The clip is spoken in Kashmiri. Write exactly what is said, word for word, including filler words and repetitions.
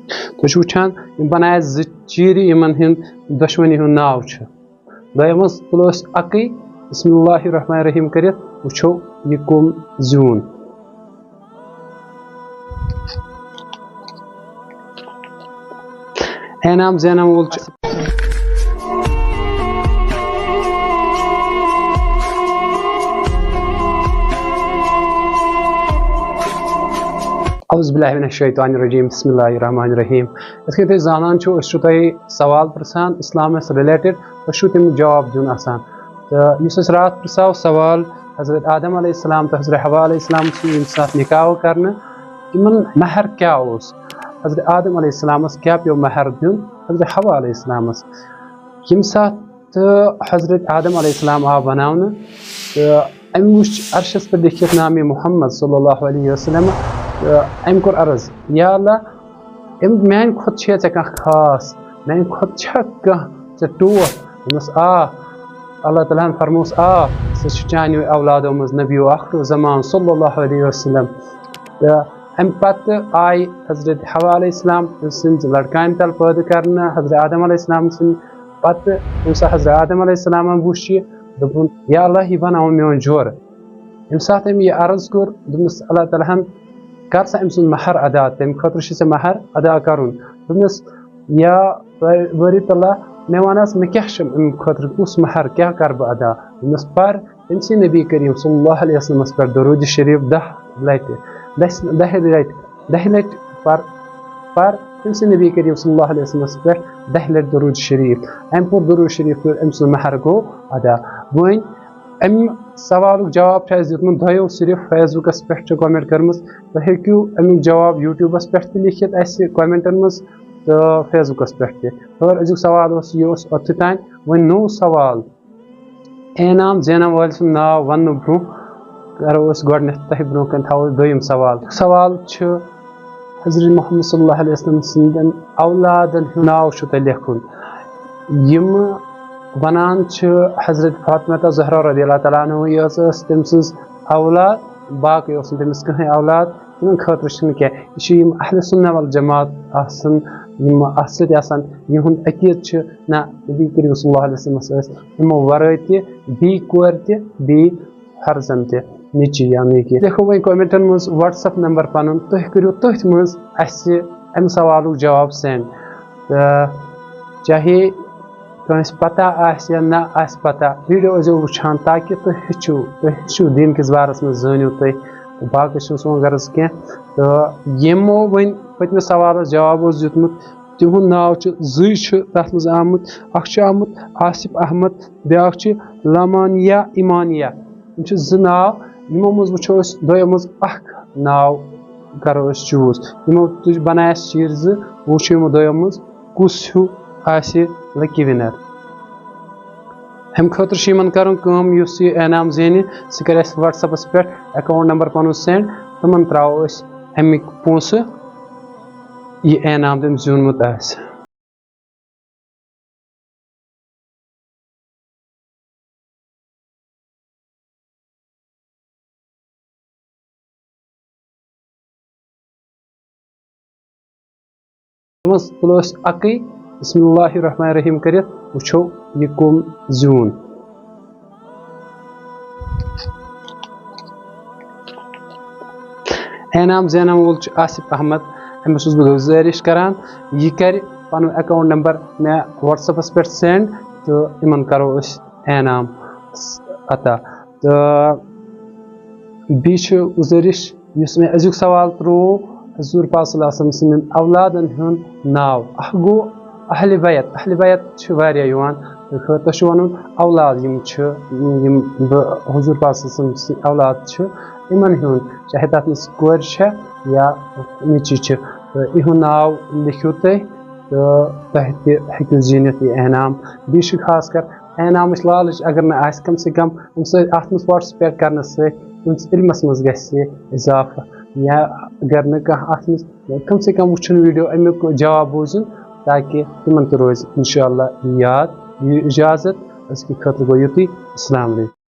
تُہۍ چھِو وٕچھان، یِم بَنایَس زٕ چیٖرِ، یِمَن ہُنٛد دۄشوٕنی ہُنٛد ناو چھُ۔ دۄیو منٛز تُلو أسۍ اَکٕے، بسم اللہ الرحمن الرحیم کٔرِتھ وٕچھو یہِ کُم زیوٗن۔ انعام زینَن وول چھُ۔ اعوذ باللہ من الشیطان الرجیم، بسم اللہ الرحمن الرحیم۔ یِتھ کٔنۍ تُہۍ زانان چھِو، أسۍ چھِو تۄہہِ سوال پرژھان اسلامس related، تۄہہِ چھُو تَمیُک جواب دیُن آسان۔ تہٕ یُس اَسہِ راتھ پرژھاو سوال حضرت آدم علیہ السلام تہٕ حضرت حوا علیہ السلام سُنٛد ییٚمہِ ساتہٕ نکاح آو کرنہٕ، تِمن مہر کیٛاہ اوس؟ حضرت آدم علیہ السلامس کیٛاہ پیوٚو مہر دیُن حضرت حوا علیہ السلامس؟ ییٚمہِ ساتہٕ تہٕ حضرت آدم علیہ السلام آو بناونہٕ، تہٕ أمۍ وُچھ عرشس پٮ۪ٹھ لیکھِتھ نام محمد صلی اللہ علیہ وسلم، تہٕ أمۍ کوٚر عرض، یا اللہ، أمۍ، میانہِ کھۄتہٕ چھےٚ ژےٚ کانٛہہ خاص؟ میانہِ کھۄتہٕ چھا کانٛہہ ژےٚ ٹوٹھ؟ دوٚپنس، آ۔ اللہ تعالیٰ ہن فرمووس، آ، سُہ چھُ چانیو اولادو منٛز نبی و آخر الزمان صلی اللہ علیہ وسلم۔ تہٕ امہِ پتہٕ آیہِ حضرت حوا علیہ السلام تٔمۍ سٕنٛز لڑکانہِ تل پٲدٕ کرنہٕ، حضرت آدم علیہ السلام سٕنٛدِ پتہٕ۔ ییٚمہِ ساتہٕ حضرت آدم علیہ السلامن وُچھ یہِ، دوٚپُن، یا اللہ، یہِ بناوُن میون جورٕ۔ ییٚمہِ ساتہٕ أمۍ یہِ عرض کوٚر، دوٚپنس اللہ تعالیٰ ہن، کر سا أمۍ سُنٛد مہر ادا، تمہِ خٲطرٕ چھُ ژےٚ مہر ادا کرُن۔ دوٚپنس، یا باری تعالیٰ، مےٚ وَن حظ، مےٚ کیٛاہ چھُ اَمہِ خٲطرٕ، کُس مہر، کیٛاہ کَرٕ بہٕ ادا؟ دوٚپمَس، پَر تٔمۍ سٕے نبی کریم صلی اللہ علیہ وسلمَس پٮ۪ٹھ درود شریف دَہ لَٹہِ، دَس-، دَہہِ لَٹہِ، دَہہِ لَٹہِ پَر، پَر تٔمۍ سٕے نبی کریم صلی اللہ علیہ وسلمَس پٮ۪ٹھ دَہہِ لَٹہِ درود شریف۔ اَمہِ پوٚر درود شریف پوٚر، أمۍ سُنٛد مہر گوٚو ادا۔ وۄنۍ اَمہِ سوالُک جواب چھُ اَسہِ دیُتمُت دۄیو صرف Facebook-س پٮ۪ٹھ چھِ comment کٔرمٕژ۔ تُہۍ ہیٚکِو اَمیُک جواب YouTube-س پٮ۪ٹھ تہِ لیکھِتھ اَسہِ comment-ن منٛز تہٕ Facebook-س پٮ۪ٹھ تہِ۔ خٲر، أزیُک سوال اوس، یہِ اوس اوٚتتھٕے تام۔ وۄنۍ نوٚو سوال، انعام زینَن وٲلۍ سُنٛد ناو وَننہٕ برٛونٛہہ کرو أسۍ گۄڈٕنٮ۪تھ تۄہہِ برٛونٛہہ کَنہِ، تھاوو أسۍ دوٚیِم سوال۔ سوال چھُ، حضرت محمد صلی اللہ علیہ وسلم سٕنٛدٮ۪ن اولادَن ہُنٛد ناو چھُ تۄہہِ لیکھُن۔ یِم وَنان چھِ حضرت فاطمہ زہرا رضی اللہ تعالیٰ عنہ یۄس ٲس تٔمۍ سٕنٛز اولاد، باقٕے اوس نہٕ تٔمِس کٕہٕنۍ اولاد، تِمَن خٲطرٕ چھِنہٕ کینٛہہ۔ یہِ چھِ یِم اہل سنہ والجماعت آسان، یِم اَتھ سۭتۍ آسان، یِہُنٛد عقیٖدٕ چھِ نہ نبی کریم صلی اللہ علیہ وسلمَس ٲسۍ یِمو ورٲے تہِ بیٚیہِ کورِ تہِ، بیٚیہِ فرزند تہِ، نیٚچی یا نیٚچی۔ لیکھو وۄنۍ comment-ن منٛز WhatsApp number پنُن، تُہۍ کٔرِو تٔتھۍ منٛز اَسہِ اَمہِ سوالُک جواب send۔ تہٕ چاہے کٲنٛسہِ پتہ آسہِ یا نہ آسہِ پتہ، video ٲسۍزیو وٕچھان تاکہِ تُہۍ ہیٚچھِو، تُہۍ ہیٚچھِو دیٖن کِس بارس منٛز، زٲنِو تُہۍ۔ تہٕ باقٕے چھُنہٕ سون غرض کینٛہہ۔ تہٕ یِمو وۄنۍ پٔتمِس سوالس جواب اوس دیُتمُت، تِہُنٛد ناو چھُ، زٕے چھِ تَتھ منٛز آمُت۔ اَکھ چھُ آمُت آصف احمد، بیٛاکھ چھِ لامانیہ ایمانیہ۔ یِم چھِ زٕ ناو، یِمو منٛز وٕچھو أسۍ دۄیو منٛز اَکھ ناو کَرو أسۍ choose۔ یِمو تُج بَنایَس چیٖر زٕ، وٕچھو یِمو دۄیو منٛز کُس ہیوٗ آسہِ lucky winner۔ اَمہِ خٲطرٕ چھُ یِمَن کَرُن کٲم، یُس یہِ انعام زینہِ، سُہ کَرِ اَسہِ WhatsApp-س پٮ۪ٹھ account number پَنُن send، تِمَن ترٛاوو أسۍ اَمِکۍ پونٛسہٕ، یہِ انعام تٔمۍ زیوٗنمُت آسہِ۔ منٛز تُلو أسۍ اَکٕے بسم اللہ الرحمن الرحیم کٔرِتھ، وٕچھو یہِ کُم زیوٗن۔ انعام زینن وول چھُ آصف احمد۔ أمِس چھُس بہٕ گُزٲرِش کران، یہِ کرِ پنُن account number مےٚ WhatsApp-س پٮ۪ٹھ send تہٕ یِمن کرو أسۍ انعام عطا۔ تہٕ بیٚیہِ چھُ گُزٲرِش، یُس مےٚ أزیُک سوال ترٛوو، حضور پاک صلی اللہ علیہ وسلم سٕنٛدٮ۪ن اولادن ہُنٛد ناو۔ اکھ گوٚو اہل بیت، اہل بیت چھِ واریاہ یِوان، تہٕ خٲ-، تۄہہِ چھُ وَنُن اولاد یِم چھِ، یِم بہٕ حضور پاک صلی اللہ علیہ وسلم سٕنٛدۍ اولاد چھِ، یِمن ہُنٛد، چاہے تَتھ منٛز کورِ چھےٚ یا نیٚچی چھِ، تہٕ یِہُنٛد ناو لیکھِو تُہۍ، تہٕ تۄہہِ تہِ ہیٚکِو زیٖنِتھ یہِ انعام۔ بیٚیہِ چھُ خاص کر انعامٕچ لالٕچ اگر نہٕ آسہِ، کم سے کم اَمہِ سۭتۍ اَتھ منٛز participate کرنہٕ سۭتۍ تُہٕنٛدِس علمس منٛز گژھِ اضافہٕ، یا اگر نہٕ کانٛہہ اَتھ منٛز کم سے کم وٕچھُن video، اَمیُک جواب بوٗزُن، تاکہِ تِمن تہِ روزِ انشاءاللہ یاد۔ یہِ اجازت، أزکہِ خٲطرٕ گوٚو یُتُے۔ السلام علیکم۔